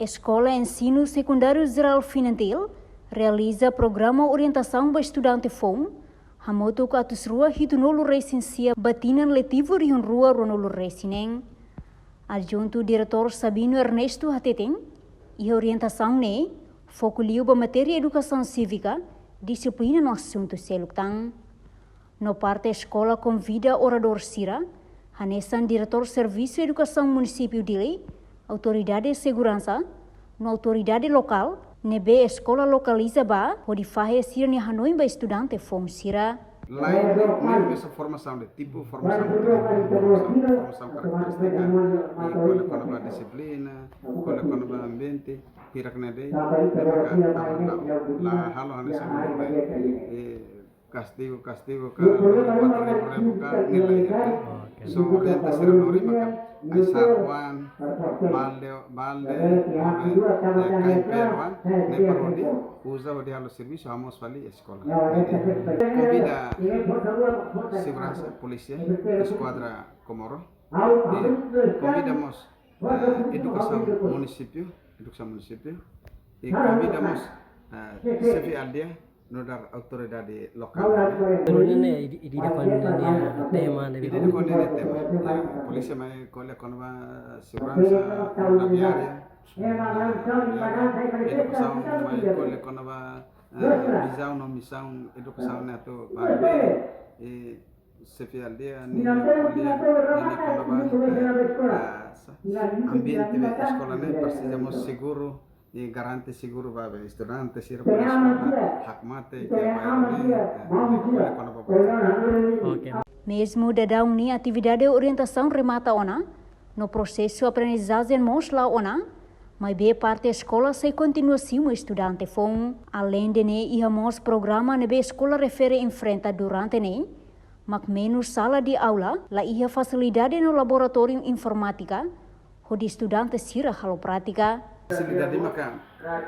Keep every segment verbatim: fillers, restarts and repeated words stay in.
Eskola Ensinu Sekundáriu Jerál Finantil realiza programa orientasaun ba estudante foun, hamutuk atus rua hitunulu resin sia ba tinan letivu rihun rua ruanulu resin neen. Adjuntu Diretór Sabino Ernesto hateten, iha orientasaun ne'e, foku liu ba matéria edukasaun sívika, dixiplina no asuntu seluk tan. No parte eskola konvida oradór sira, hanesan Diretór Servisu Edukasaun Munisípiu Dili, Autoridade Seguransa, no autoridade lokál, ne'ebé eskola lokaliza ba, hodi fahe sira-nia hanoin ba estudante foun sira. Lain, lain, lain mesa formasaun de'it, tipu formasaun de'it, formasaun, formasaun karakterístika, i ko'alia kona-ba dixiplina, ko'alia kona-ba ambiente, hirak ne'e de'it, ne'e maka la, la halo hanesan grupu, eh, kastigu, kastigu ka, revoka, revoka, ne'e la iha. Oke. Só orienta sira lori maka, ai saruan, balde, balde, eh, kain pé-oan, ne'e para hodi uza hodi halo servisu, hamoos fali eskola. Konvida seguransa, polísia, eskuadra Comoro, i konvida mós, eh, edukasaun munisípiu, edukasaun munisípiu, i konvida mós, eh, xefe aldeia, nu'udar autoridade lokál. Pero ne'e, ne'e, ida, ida, ida kona-ba ne'e tema ne'e. Ida, ida kona-ba ne'e tema. Ya, polísia mai ko'alia kona-ba seguransa rodoviária. Ya, ya, edukasaun mai ko'alia kona-ba, eh, vizaun no misaun edukasaun ne'e atu ba ne'e, eh, xefe aldeia nia ko'alia, nia ko'alia kona-ba, eh, ah, sa-, ambiente ba eskola ne'e presiza mós seguru, i garante seguru ba, ba estudante sira para eskola, hakmatek, ke bairru ne'e, eh, ko'alia kona-ba buat. Oke. Mezmu daudaun ne'e atividade orientasaun remata ona, no prosesu aprendizajen mós la'o ona, maibé parte eskola sei kontinua simu estudante foun. Aleinde ne'e iha mós programa ne'ebé eskola refere enfrenta durante ne'e, mak menus sala de aula, la iha fasilidade no laboratóriu informátika, hodi estudante sira halo prátika. Fasilidade maka,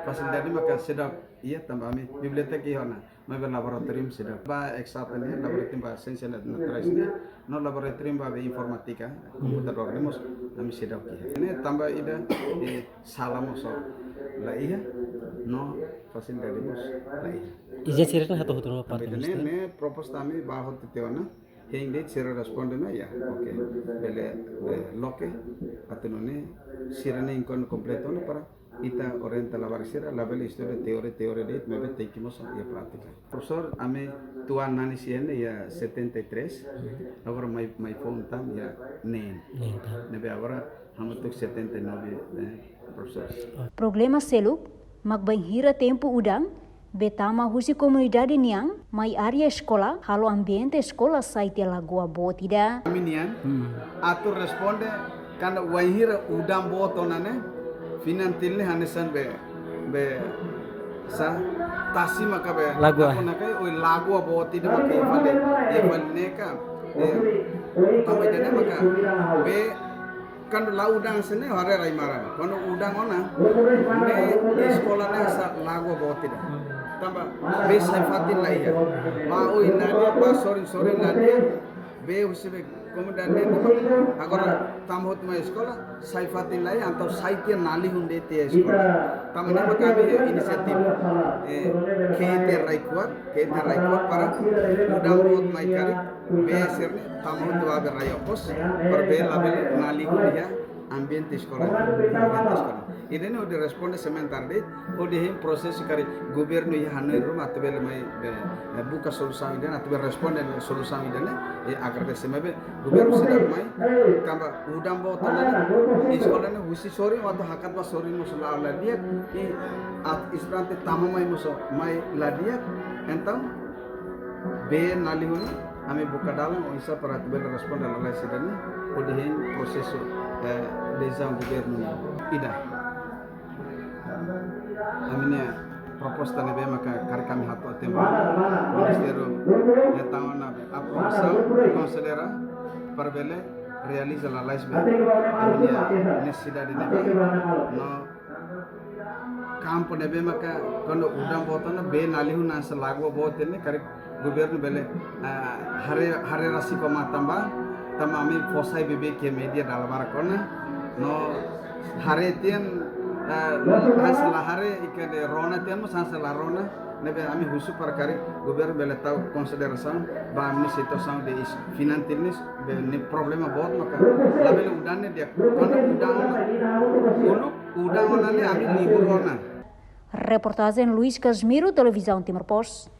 fasilidade maka seidauk iha tanba ami biblioteka iha ona, maibé laboratóriu seidauk. Ba eksata ne'e, laboratóriu ba siénsia na-, naturais ne'e, no laboratóriu ba be informátika, komputadór ne'e mós ami seidauk iha. Ne'e tanba ida, eh, sala mós la iha, no fasilidade mós la iha. Izin sira-ne'e atu hotu no. Tanba parte ida ne'e, ne'e proposta ami ba hotu tiha ona, hein de'it sira responde ona, ya, oke. Bele, eh, loke, atu nune'e, sira-ne'e inkon kompletu ona para ita orienta labarik sira, labele estuda teoria, teoria de'it, maibé tenke mós iha prátika. Profesór, ami tuan nani sira-ne'e iha setenta e três, agora mai, mai foun tan iha neen. Neen tan. Ne'ebé agora hamutuk setenta e nove, eh, profesores. Problema seluk, mak bainhira tempu udan, bee tama husi komunidade nian, mai área eskola, halo ambiente eskola sai tiha lagoa boot ida. Ami nian, hmm, atu responde, kuandu bainhira udan boot ona ne'e, Finantil ne'e hanesan be, be, sa, tasi maka be, lagoa. Ako nakai, oi lagoa boot ida maka iha fali, iha fali ne'e ka, eh, tanba ida-ne'e maka, bee, kuandu la udan hanesan ne'e haree rai maran. Kuandu udan ona, ne'e eskola ne'e hanesan lagoa boot ida. Tanba bee sai fatin la iha. Ba oin la di'ak, ba sorin-sorin la di'ak. Bee husi be komunidade ne'e. Agora tama hotu mai eskola, sai fatin la iha, entaun sai tiha nalihun de'it tiha eskola. Tanba ne'e maka ami inisiatif, eh, ke'e tiha rai kuak, ke'e tiha rai kuak para udan boot mai karik, bee sira-ne'e tama hotu ba be rai okos, para bee labele nalihun iha ambiente eskola, ambiente eskola. Ida-ne'e hodi responde sementara de'it, hodi hein prosesu karik governu iha hanoin ruma atu bele mai be, eh, buka solusaun ida-ne'e, atu bele responde solusaun ida-ne'e, eh, agradese maibé governu seidauk mai, tanba udan boot ona ne'e, eskola ne'e husi sorin, atu hakat ba sorin mós la, la di'ak, i at-, estudante tama mai mós mai la di'ak, entaun, bee nalihun, ami buka dalan oinsá para atu bele responde lalais ida-ne'e, hodi hein prosesu, eh, desizaun governu nian. Ida. Ami-nia proposta ne'ebé maka karik ami hato'o tiha ba ministériu, eh, tau ona aprovasaun, konsidera para bele realiza lalais be ami-nia nesesidade ne'ebé, no kampu ne'ebé maka kuandu udan boot ona bee nalihun hanesan lagoa boot ne'e karik governu bele, ah, haree, haree rasik ho matan ba, tanba ami fó sai beibeik iha média dala barak ona, no haree tiha Ah, hanesan la haree ikan de rona, temos hanesan la rona, ne'ebé ami husu para karik governu bele tau konsiderasaun ba ami-nia situasaun de is-, finansiál ne'e, be ne'e problema boot maka labele udan ne'e di'ak, kuandu udan ona, uluk udan ona ne'e ami nihur rona. Reportajen Luis Casimiro, Televizaun Timor Post.